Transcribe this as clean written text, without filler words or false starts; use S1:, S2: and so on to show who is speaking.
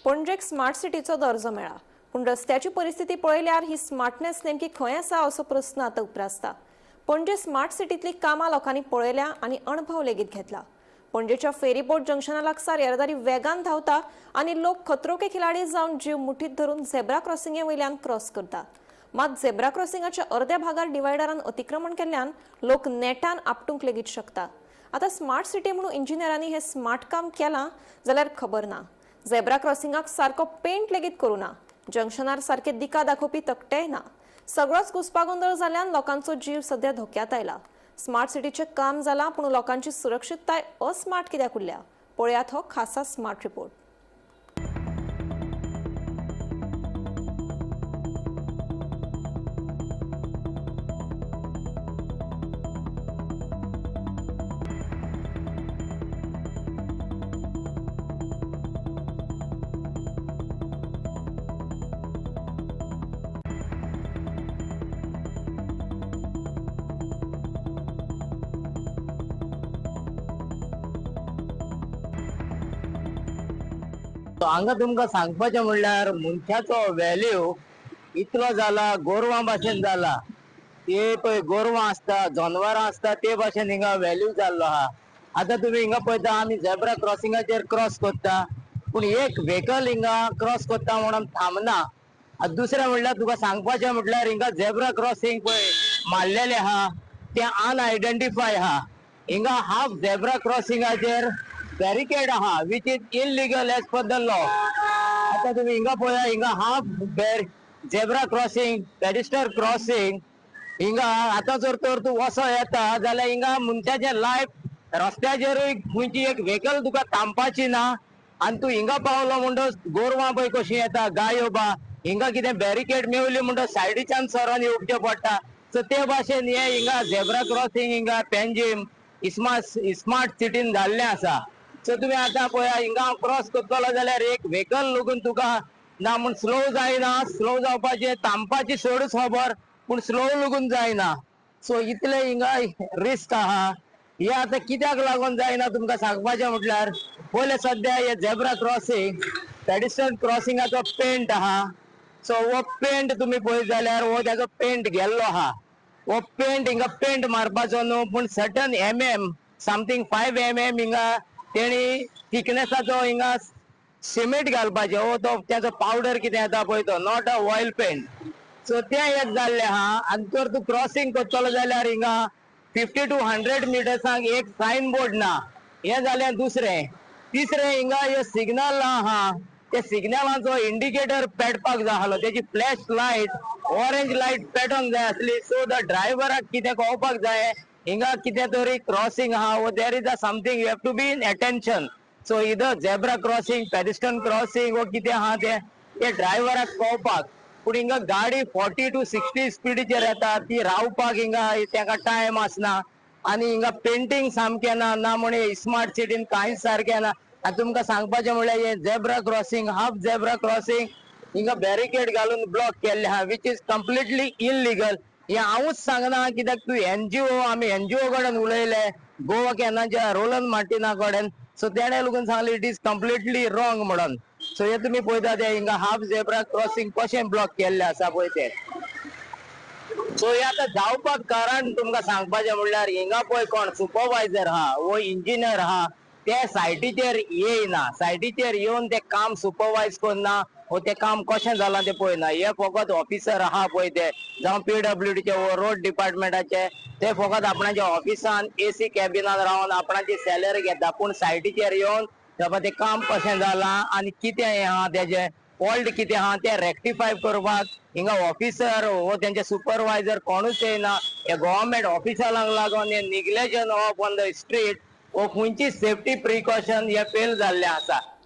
S1: पणजेक smart सिटीचो दर्जो मेळ्ळा, पूण रस्त्याची परिस्थिती पळयल्यार ही स्मार्टनेस नेमकी खंय आसा असो प्रस्न आतां उप्रासता. पणजे स्मार्ट सिटींतली कामां लोकांनी पळयल्या आनी अणभव लेगीत घेतला. पणजेच्या फेरीबोट जंक्शना लागसार येरादारी वेगान धांवता आनी लोक खतरो के खिलाडी जावन जीव मुठीत धरून झेब्रा क्रॉसिंगे वयल्यान क्रॉस करतात. मात झेब्रा क्रॉसिंगाच्या अर्द्या भागार डिवायडरान अतिक्रमण केल्ल्यान लोक नेटान आपटूंक लेगीत शकता. आतां स्मार्ट सिटी म्हणून इंजिनियरांनी हें स्मार्ट काम केलां जाल्यार खबर ना. झेब्रा क्रॉसिंगाक सारको पेंट लेगीत करूं ना. जंक्शनार सारके दिका दाखोवपी तकटेय ना. सगळोच घुस्पागोंदळ जाल्ल्यान लोकांचो जीव सध्या धोक्यांत आयला. स्मार्ट सिटीचें काम जालां, पूण लोकांची सुरक्षितताय अस्मार्ट कित्याक उरल्या? पळयात हो खासा स्मार्ट रिपोर्ट.
S2: हांगा तुमकां सांगपाचें म्हणल्यार मनशाचो व्हॅल्यू इतलो जाला, गोरवां भाशेन जाला. ते पळय गोरवां आसता, जनवरां आसता, ते भाशेन हिंगा व्हॅल्यू जाल्लो आहा. आतां तुमी हिंगा पळयता, आमी झेब्रा क्रॉसिंगाचेर क्रॉस करता, पूण एक व्हेकल हिंगा क्रॉस करता म्हणून थांबना. आनी दुसरें म्हणल्यार तुका सांगपाचें म्हटल्यार हिंगा झेब्रा क्रॉसिंग पळय मारलेलें आहा, तें अनआयडेंटिफाय आहा. हिंगा हाफ झेब्रा क्रॉसिंगाचेर बॅरिकेड आहा, which is illegal as per the law. आता तुम्ही हिंगा पळया, हिंगा half zebra crossing, pedestrian crossing हिंगा. आता जर तर तूं वसो येता जाल्यार हिंगा मनशाचें लायफ रस्त्याचेरूय खंयची एक व्हेकल तुका थांबपाची ना. आनी तूं हिंगा पावलो म्हणटच गोरवां पळय कशीं येता, गायो बा, हिंगा कितें बॅरिकेड मेवली म्हणटच सायडीच्यान सरोन येवचें पडटा. सो ते भाशेन हे हिंगा झेब्रा क्रॉसिंग हिंगा पेंजीम स्मार्ट स्मार्ट सिटीन जाल्लें आसा. सो तुमी आतां पळया, हिंगा क्रॉस करतलो जाल्यार एक व्हेकल लागून तुका ना म्हूण स्लो जायना. स्लो जावपाचें, थांबपाची चडूच खबर, पूण स्लो लागून जायना. सो इतले हिंगा रिस्क आहा. हे आतां कित्याक लागून जायना तुमकां सांगपाचें म्हटल्यार पयलें सद्या हे झेब्रा क्रॉसिंग, पेडिस्ट्रियन क्रॉसिंगाचो पेंट आहा. सो हो पेंट तुमी पळयत जाल्यार हो ताजो पेंट गेल्लो आहा. हो पेंट हिंगा पेंट मारपाचो न्हू, पूण सर्टन mm something, 5 mm हिंगा तेणी थिकनेसाचो हिंगा सिमेंट घालपाचें. हो तो तेजो पावडर कितें येता पळय तो, not a oil paint. So तें एक जाल्लें आहा. आनी जर तूं क्रॉसिंग करतलो जाल्यार हिंगा 50 टू 100 मिटर्सांक एक सायन बोर्ड ना. हें जालें दुसरें. तिसरें, हिंगा हे सिग्नल आहा, ते सिग्नलाचो इंडिकेटर पेटपाक जाय आसलो. तेजी फ्लॅश लायट, ऑरेंज लायट पेटोंक जाय आसली. सो the ड्रायव्हराक कितें कळपाक जाय, हिंगा कितें तरी क्रॉसिंग आहा वो there is a something you have to be in attention. So either zebra crossing, pedestrian crossing वो कितें आहा तें ते ड्रायव्हराक कळपाक. पूण हिंगा गाडी 40 टू 60 स्पिडीचेर येता, ती रावपाक हिंगा तेका टायम आसना. आनी हिंगा पेंटींग सामकें ना. ना म्हण स्मार्ट सिटीन कांयच सारकें ना. आनी तुमकां सांगपाचें म्हणल्यार हे zebra crossing, half zebra crossing हिंगा बॅरिकेड घालून ब्लॉक केल्ले आहा, which is completely illegal. हे हांवूच सांगना, कित्याक तूं एनजीओ, आमी एनजीओ कडेन उलयले, गोवा कॅनाच्या रोलन मार्टिना कडेन. सो तेणे लागून सांगलें, it is completely wrong म्हणून. सो हे तुमी पळयता ते हिंगा हाफ झेब्रा क्रॉसिंग कशें ब्लॉक केल्लें आसा पळय ते. सो हे आतां जावपाक कारण तुमकां सांगपाचें म्हणल्यार हिंगा पळय कोण सुपरवायझर आहा वो इंजिनियर आहा, ते सायटीचेर येयना. सायटीचेर येवन ते काम सुपरवायज करना वो ते काम कशें जालां तें पळयना. हे फकत ऑफिसर आहा पळय ते, जावं पीडब्ल्यूडीचे वो रोड डिपार्टमेंटाचे, ते फकत आपणाच्या ऑफिसान एसी कॅबिनान रावन आपणाची सॅलरी घेता, पूण सायटीचेर येवन बाबा तें काम कशें जालां आनी कितें हें आहा, तेजें फॉल्ट कितें आहा, तें रेक्टिफाय करपाक हिंगा ऑफिसर वो तेंचे सुपरवायझर कोणूच येयना. हे गव्हर्मेंट ऑफिसरांक लागून हे neglection of on the street वो खंयची सेफ्टी प्रिकॉशन हे फेल जाल्लें आसा.